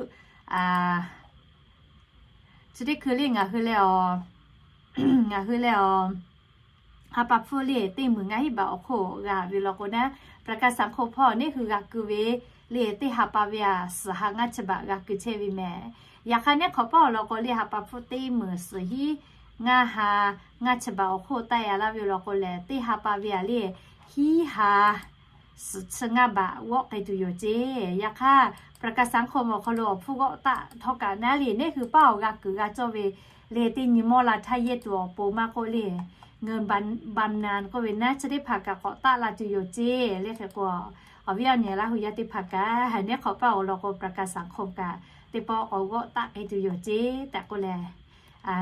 chi teˇ hkui le ngaˬ hui leh a, ngaˬ hui leh a, ha pa hpfuhˇ le teˇ meunˍ ngaˇ hiˉ baꞈ awˬ hk'oˆ g'a ve law k'o naˉ, ประกันสังคม hpawˇ neˇ hui g'a keu ve le teˇ ha pa ve a suhˍ ha ngaˇ chi baꞈ g'a keu chehˇ ve mehˍ. Yaꞈ hk'aˇ neˉ hk'awꞈ paˇ awˬ lawn k'o le ha pa hpfuhˇ teˇ meunˍ suhˍ hiˉ ngaˇ ha ngaˇ chi baꞈ awˬ hk'oˆ taˆ-e laˇ ve law k'o lehˬ, teˇ ha pa ve a le hiˉ ha suhˍ chi ngaˇ baꞈ g'awˆ k'ai tuˬ yoˬ ceˇ. Yaꞈ hk'aˇ ประกันสังคม awˬ hk'aw lo awˬ hpfuhˇ g'awˆ taˆ htawˇ kaꞈ naˉ le neˇ hui paˇ awˬ g'a kuiˬ g'a cawˇ ve le teˇ nyi mawˇ la htaˇ yehˇ tuˬ awˬ pon maˇ k'oˆ le, เงินบำนาญ k'oˆ ve naˉ chi teˇ hpaˍ kaꞈ k'awꞈ taˆ la tuˬ yoˬ ceˇ. Le hk'e k'o, awˬ viˉ awˬ nyi Laˇ hu yaˇ teˇ hpaˍ kaꞈ neˉ hk'awꞈ paˇ awˬ lawn k'o ประกันสังคม kaꞈ teˇ pawˆ k'awꞈ g'awˆ taˆ k'ai tuˬ yoˬ ceˇ tehꞈ k'oˆ leh,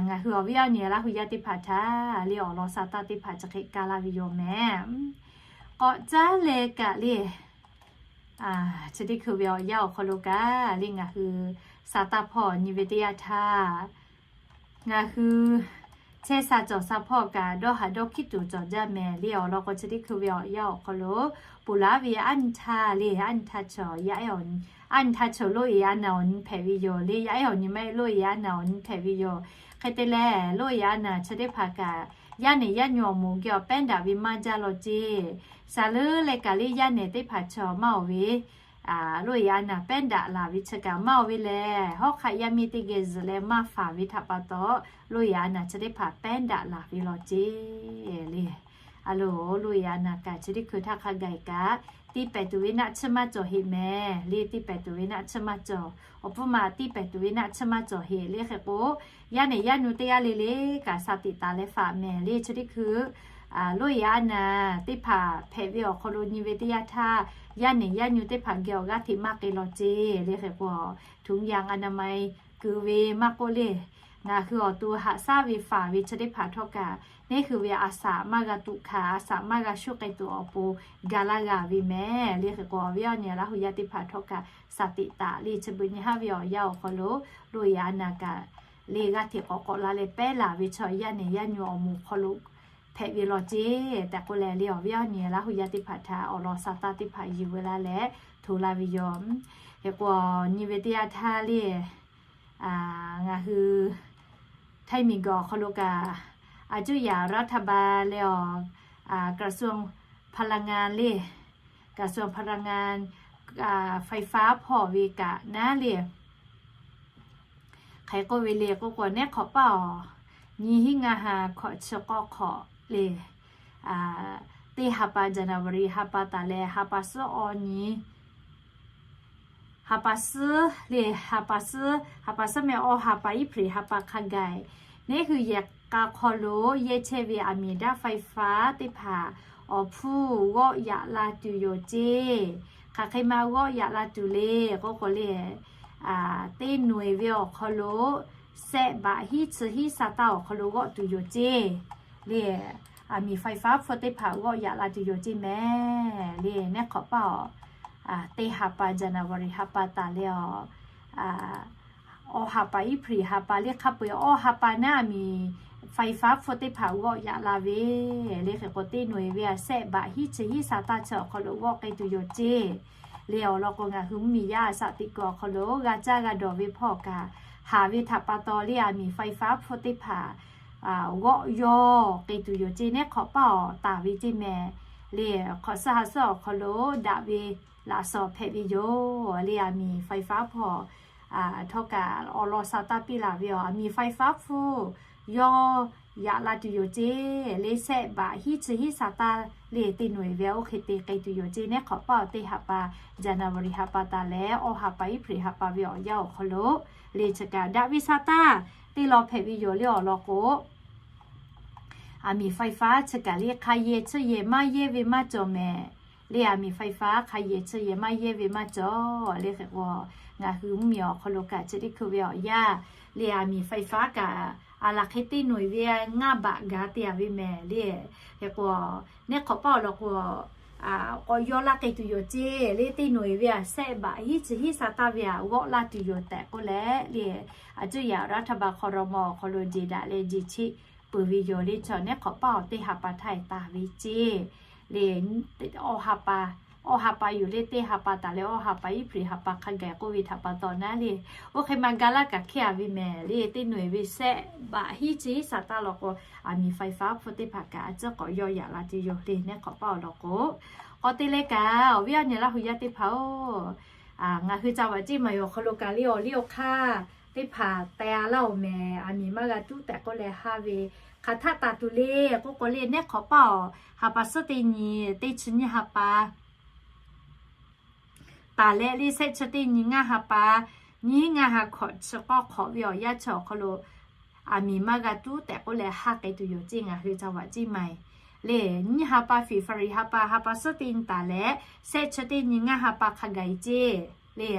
ngaˬ hui awˬ viˉ awˬ nyi Laˇ hu yaˇ teˇ hpaˍ htaꞈ le awˬ lawn saˍ taˇ teˇ hpaˍ chi hk'e kaˇ laˇ ve yoˬ mehˍ. K'awꞈ caˉ leh kaꞈ le, chi teˇ hkui ve awˬ yanˇ awˬ hk'aw lo kaꞈ le ngaˬ hui saˍ taˇ hpawˇ nyi ve teˇ yanˇ htaˇ, ngaˬ hui chehˇ sha cawˬ sha hpawˇ kaꞈ dawˇ haˍ dawˇ hkiˉ tuˬ cawˬ jaˇ mehˍ le. Awˬ lawn k'o chi teˇ hkui ve awˬ yanˇ awˬ hk'aw lo ponˬ laˇ ve aˉ nyi htaˇ le, aˉ nyi htaˇ chaw yaˇ ehˉ awˬ nyi, aˉ nyi htaˇ chaw loˇ e a naˬ awˬ nyi hpehꞈ ve yoˬ le. Yaˇ ehˉ awˬ nyi maˇ heˆ, loˇ e a naˬ awˬ nyi hpehꞈ ve yoˬ. Hk'e te leh loˇ e a naˬ chi teˇ hpaˍ kaꞈ yaˇ nehˬ yaˇ nyu awˬ moˍ geh awˬ pehˉ daꞈ ve maˇ jaˇ law ceˇ. Saˍ leuˉ leh kaꞈ le yaˇ nehˬ teˇ hpaˍ chaw maˇ oˬ ve loˇ e a naˬ pehˉ daꞈ laˬ ve chi kaꞈ maˇ oˬ ve lehˬ, hawˉ hk'aˆ yaˇ miˇ teˇ geh zuhꞈ leh maˇ faˍ ve htaꞈ pa taw, loˇ e a naˬ chi teˇ hpaˍ pehˉ daꞈ laˬ ve law ceˇ le. A loˬ, loˇ e a naˬ kaꞈ chi teˇ hkui htaˇ hk'a gaˬ kaꞈ tiˇ pehˍ tuˬ ve naˆ tsuhˇ maˇ cawˬ heˆ mehˍ le. Tiˇ pehˍ tuˬ ve naˆ tsuhˇ maˇ cawˬ. Awˬ pfuhˇ ma tiˇ pehˍ tuˬ ve naˆ tsuhˇ maˇ cawˬ heˆ le. Hk'e k'o, yaˇ nehˬ yaˇ nyu teˇ g'aˇ le le kaꞈ สติ taˍ leh faˍ mehˍ le. Chi teˇ hkui loˇ e a naˬ teˇ hpaˍ hpehꞈ ve awˬ hk'aw lo nyi ve teˇ yanˇ htaˇ, yaˇ nehˬ yaˇ nyu teˇ hpaˍ geh awˬ g'aˇ hteꞈ maˇ k'ai law ceˇ le. Hk'e k'o, ถุงยางอนามัย keu ve maˇ k'oˆ le, ngaˬ hui awˬ to haꞈ shaˉ ve faˍ ve chi teˇ hpaˍ htawˇ kaꞈ neˇ hui ve a saꞈ maˇ g'a tuꞈ hkanˍ, a saꞈ maˇ g'a shuˉ k'ai tuˬ awˬ pon ga laˇ g'a ve mehˍ le. Hk'e k'o, awˬ viˉ awˬ nyi Laˇ hu yaˇ teˇ hpaˍ htawˇ kaꞈ สติ taˍ le. Chi beuꞈ nyi haˉ ve awˬ yanˇ awˬ hk'aw lo loˇ e a naˬ kaꞈ le g'aˇ hteꞈ k'awꞈ k'awꞈ la leh pehˉ laˬ ve chaw yaˇ nehˬ yaˇ nyu awˬ moˍ hk'aw lo hpehꞈ ve law ceˇ tehꞈ k'oˆ leh le, awˬ viˉ awˬ nyi Laˇ hu yaˇ teˇ hpaˍ htaꞈ awˬ lawn saˍ taˇ teˇ hpaˍ yuˬ ve laˇ leh hto laˇ ve yoˬ. Hk'e k'o, nyi ve teˇ yanˇ htaˇ le, ngaˬ hui Htaiˇ miˬguiˬ awˬ hk'aw lo kaꞈ, aˬ cuˇ yaꞈ รัฐบาล leh awˬ, กระทรวงพลังงาน le, กระทรวงพลังงาน ไฟฟ้า hpawˇ ve kaꞈ naˉ le, hk'e k'oˆ ve le k'oˆ k'o, neˉ hk'awꞈ paˇ awˬ nyi hiˉ ngaˇ ha hkawꞈ chi k'awˇ hk'awꞈ le, teˇ ha pa January ha pa taˍ leh ha pa suhˉ awˇ nyi ha pa suhˉ le, ha pa suhˉ, ha pa suhˉ meh awˇ ha pa April ha pa hk'a gaˬ, neˉ hui yehˬ k'a hk'aw lo yehˇ chehˇ ve aˬ miˍ daˇ ไฟฟ้า teˇ hpaˍ awˬ hpfuhˇ g'awˆ yaꞈ la tuˬ yoˬ ceˇ. hk'aˬ hk'e ma g'awˆ yaꞈ la tuˬ le k'oˆ k'o le, teˇ noˍ-eˍ ve awˬ hk'aw lo sehˆ baꞈ hiˉ chi hiˉ sa taˇ awˬ hk'aw lo g'awˆ tuˬ yoˬ ceˇ. Le, aˬ miˍ ไฟฟ้า hpfuhˇ teˇ hpaˍ g'awˆ yaꞈ la tuˬ yoˬ ceˇ mehˍ. Le, neˉ hk'awꞈ paˇ awˬ teˇ ha pa January ha pa taˍ leh awˬ awˬ ha pa April ha pa le hk'a peu-eˬ awˬ ha pa naˉ aˬ miˍ ไฟฟ้า hpfuhˇ teˇ hpaˍ g'awˆ yaꞈ la ve. Le hk'e k'o teˇ noˍ-eˍ ve a sehˆ baꞈ hiˉ chi hiˉ sa taˇ chi awˬ hk'aw lo g'awˆ k'ai tuˬ yoˬ ceˇ. Le awˬ lawn k'o ngaˬ hui mvuhˇmiˬ yaˇ a shaꞈ teꞈ kuiˬ awˬ hk'aw lo g'a caˇ g'a dawˬ ve hpawˇ kaꞈ, haˍ ve htaꞈ pa taw le aˬ miˍ ไฟฟ้า hpfuhˇ teˇ hpaˍ g'awˆ yawˇ k'ai tuˬ yoˬ ceˇ. Neˉ hk'awꞈ paˇ awˬ taˍ ve ceˇ mehˍ. Le hk'awꞈ suhˉ ha suhˉ awˬ hk'aw lo daꞈ ve laꞈ shawnˍ hpehꞈ ve yoˬ. Le aˬ miˍ ไฟฟ้า hpfuhˇ htawˇ kaꞈ awˬ lawn sa taˇ piˇ laˬ ve awˬ aˬ miˍ ไฟฟ้า hpfuhˇ yawˇ yaꞈ la tuˬ yoˬ ceˇ. Le sehˆ baꞈ hiˉ chi hiˉ sa taˇ le teˇ noˍ-eˍ ve oˇ hk'e te k'ai tuˬ yoˬ ceˇ. Neˉ hk'awꞈ paˇ awˬ teˇ ha pa January ha pa taˍ leh awˬ ha pa April ha pa ve awˬ yanˇ awˬ hk'aw lo le chi kaꞈ daꞈ ve sa taˇ teˇ law hpehꞈ ve yoˬ le awˬ lawn k'o aˬ miˍ ไฟฟ้า chi kaꞈ le hk'a yehˬ chi yehˬ maˇ yehˇ ve maˇ cawˬ mehˍ. Le aˬ miˍ ไฟฟ้า hk'a yehˬ chi yehˬ maˇ yehˇ ve maˇ cawˬ. Le hk'e k'o ngaˬ hui mvuhˇmiˬ awˬ hk'aw lo kaꞈ chi teˇ hkui ve awˬ yanˇ le aˬ miˍ ไฟฟ้า kaꞈ a laˬ hk'e teˇ noˍ-eˍ ve ngaˇ baꞈ gaˬ te-a ve mehˍ. Le hk'e k'o neˉ hk'awꞈ paˇ awˬ lawn k'o k'awꞈ yawˇ laˇ k'ai tuˬ yoˬ ceˇ. Le teˇ noˍ-eˍ ve a sehˆ baꞈ hiˉ chi hiˉ sa taˇ ve a g'awˆ laˇ tuˬ yoˬ tehꞈ k'oˆ leh le, a cuˇ yaꞈ รัฐบาล ครม. awˬ hk'aw lo jeˬ daꞈ leh jeˬ cheˆ peuˬ ve yoˬ. Le chi neˉ hk'awꞈ paˇ awˬ teˇ ha pa htaˇ taˍ ve ceˇ. Le awˬ ha pa yoˬ le teˇ ha pa taˍ leh awˬ ha pa April ha pa hk'a gaˬ k'oˆ ve htaꞈ pa taw naˉ le, oˇ hk'e ma ga laˇ kaꞈ hkehˇ-a ve mehˍ. Le teˇ noˍ-eˍ ve sehˆ baꞈ hiˉ chi hiˉ sa taˇ law k'o aˬ miˍ ไฟฟ้า hpfuhˇ teˇ hpaˍ kaꞈ a ciˉ k'awꞈ yawˇ yaꞈ la tuˬ yoˬ le neˉ hk'awꞈ paˇ awˬ lawn k'o. K'awꞈ te leh kaꞈ awˬ viˉ awˬ nyi Laˇ hu yaˇ teˇ hpaˍ-oˬ, ngaˬ hui ca vaꞈ ceˇ maˬ yoˬ awˬ hk'aw lo kaꞈ le awˬ liˇ awˬ hk'aˇ teˇ hpaˍ teh-a laˇ-oˬ mehˍ. Aˬ miˍ maˇ g'a tuˉ tehꞈ k'oˆ leh haˇ ve hk'aˬ htaˆ taˍ tuˬ le k'oˆ k'o le neˉ hk'awꞈ paˇ awˬ ha pa suhˉ teˇ nyi teˇ chi nyiˇ ha pa taˍ leh le sehˆ chi teˇ nyi ngaˇ ha pa, nyiˇ ngaˇ ha hkawꞈ chi k'awˇ hk'awꞈ ve awˬ yanˇ chi awˬ hk'aw lo aˬ miˍ maˇ g'a tuˉ tehꞈ k'oˆ leh haˇ k'ai tuˬ yoˬ ceˇ ngaˬ hui ca vaꞈ ceˇ maˬ-eˬ. Le nyiˇ ha pa February ha pa ha pa suhˉ teˇ nyi taˍ leh sehˆ chi teˇ nyi ngaˇ ha pa hk'a gaˬ-e ceˇ le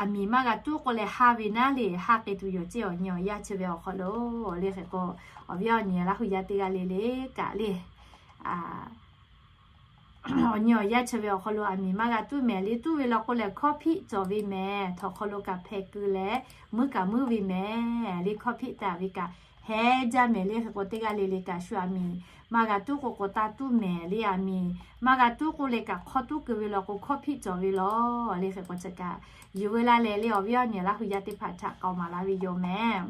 aˬ miˍ maˇ g'a tuˉ k'oˆ leh haˇ ve naˉ le haˇ k'ai tuˬ yoˬ ceˇ awˬ nyi awˬ yanˇ chi ve awˬ hk'aw lo. Le hk'e k'o awˬ viˉ awˬ nyi Laˇ hu yaˇ teˇ g'aˇ le le kaꞈ le awˬ nyi awˬ yanˇ chi ve awˬ hk'aw lo aˬ miˍ maˇ g'a tuˉ mehˍ. Le tuˉ ve law k'o lehˬ hkawˇ hpiˆ cawˬ ve mehˍ. Htawnˍ hk'aw lo kaꞈ hpeh keu leh muiˉ kaꞈ muiˉ ve mehˍ. Le hkawˇ hpiˆ taˍ ve kaꞈ heh jaˇ mehˍ. Le hk'e k'o teˇ g'aˇ le le kaꞈ shu aˬ miˍ maˇ g'a tuˉ k'o k'o taˇ tuˉ mehˍ. Le aˬ miˍ maˇ g'a tuˉ k'oˆ leh kaꞈ hk'aw tuˉ keu ve law k'o hkawˇ hpiˆ cawˬ ve law. Le hk'e k'o chi kaꞈ yuˬ veu laˇ leh le awˬ viˉ awˬ nyi Laˇ hu yaˇ teˇ hpaˍ htaꞈ k'aoˍ maˍ laˇ ve yoˬ mehˍ.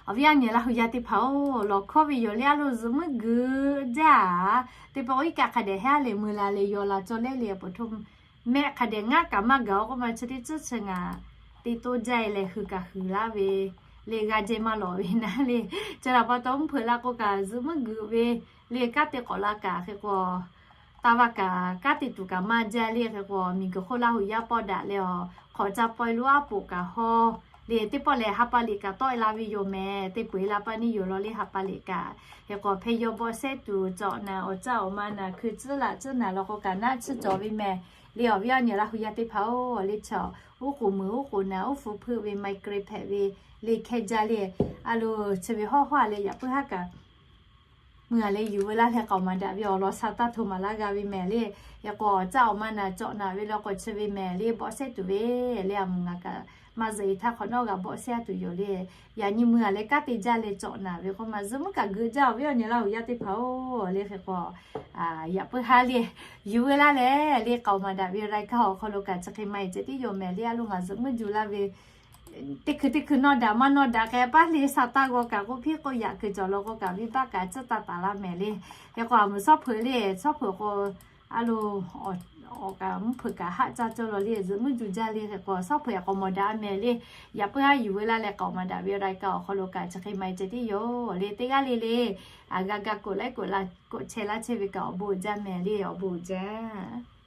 Awˬ viˉ awˬ nyi Laˇ hu yaˇ teˇ hpaˍ-oˬ, lawˬ hkawˇ ve yoˬ le a lo zuhꞈ muiˉ guiˬ jaˇ-a. Teˇ pawˆ iˉ kaˆ hk'a dehꞈ hehˉ le mui la le yaw la cawˇ lehˉ le a poˍ hto mehˆ hk'a dehꞈ ngaˉ kaꞈ maˇ gaˬ-o k'oˆ ma chi teˇ tcuhˉ chi ngaˬ te toˇ jaˇ-e leh hui kaꞈ hui laˇ ve le g'a jehˇ maˇ lawˬ ve naˉ le. Chi htaꞈ pa taw mvuhˇ hpeuꞈ la k'o kaꞈ zuhꞈ muiˉ guiˬ ve le kanˉ te k'awꞈ la kaꞈ hk'e k'o taˇ vaˇ kaꞈ kanˉ te tuˬ kaꞈ maˇ jaˇ le. Hk'e k'o miˬ guiˬ hk'oˆ Laˇ hu yaˇ pawˆ daꞈ leh awˬ hk'awꞈ ca paw-e lo aˉ poꞈ kaꞈ haw le teˇ pawˆ lehˬ ha pa liꞈ kaꞈ tawˆ-e la ve yoˬ mehˍ. Teˇ peu-eˬ la paˇ neˇ yoˬ law le ha pa liꞈ kaꞈ. Hk'e k'o hpeh yaw bawˆ sehˉ tuˬ cawꞈ naˍ awˬ caˇ awˬ ma naˍ hkui tcuhˉ laꞈ tcuhˉ naˍ law k'o kaꞈ naˆ tcuhˉ cawˬ ve mehˍ. Le awˬ viˉ awˬ nyi Laˇ hu yaˇ teˇ hpaˍ-oˬ, le chaw uˉ k'oˍ mui uˉ k'oˍ naˍ uˉ hpu hpeuˆ ve ไมเกรน hpehꞈ ve le hkehˇ jaˇ le a lo chi ve hawˉ hawˉ-a leh yaꞈ puiˉ haˉ kaꞈ mui-a leh yuˬ veu laˇ leh k'aoˍ maˍ daꞈ ve awˬ lawn sha taˇ hto maˍ laˇ g'a ve mehˍ le. Hk'e k'o awˬ caˇ awˬ ma naˍ cawꞈ naˍ ve law k'o chi ve mehˍ le bawˆ sehˉ tuˬ ve le a muˬ ngaˬ kaꞈ maˇ zuhꞈ-e htaˇ hk'awꞈ nawˉ g'a bawˆ sehˉ tuˬ yoˬ le. Yaꞈ nyi mui-a leh kanˉ te jaˇ leh cawꞈ naˍ ve k'oˆ ma zuhꞈ muiˉ kaꞈ geuꞈ jaˇ awˬ viˉ awˬ nyi Laˇ hu yaˇ teˇ hpaˍ-oˬ. Le hk'e k'o yaꞈ puiˉ haˉ le yuˬ veu laˇ leh le k'aoˍ maˍ daꞈ ve รายการ awˬ hk'aw lo kaꞈ chi hk'e maˇ-e ceh tiˉ yoˬ mehˍ le a lo ngaˬ zuhꞈ muiˉ ju laˇ ve teˇ hkui teˇ hkui nawˇ daꞈ maˇ nawˇ daꞈ k'ai paˇ le sha taˇ g'aw kaꞈ k'oˆ hpiˇ k'oˆ yaꞈ kuiˬ cawˬ law k'o kaꞈ venˇbaˆ kaꞈ tcuhˉ taˇ taˍ laˇ mehˍ le. Hk'e k'o a muˬ shawˉ hpeuꞈ le shawˉ hpeuꞈ k'o a lo awˬ kaꞈ mvuhˇ hpeuꞈ kaꞈ haˆ caˇ cawˇ law le zuhꞈ muiˉ ju jaˇ le. Hk'e k'o shawˉ hpeuꞈ k'awꞈ mawˬ daꞈ mehˍ le. Yaꞈ puiˉ haˉ yuˬ veu laˇ leh k'aoˍ maˍ daꞈ ve รายการ awˬ hk'aw lo kaꞈ chi hk'e maˇ-e ceh tiˉ yoˬ le teˇ g'aˇ le le a g'a ga กดไลค์ กดแชร์ laˇ chehˇ ve kaꞈ awˬ bon uiˍ jaˇ mehˍ le awˬ bon uiˍ jaˇ.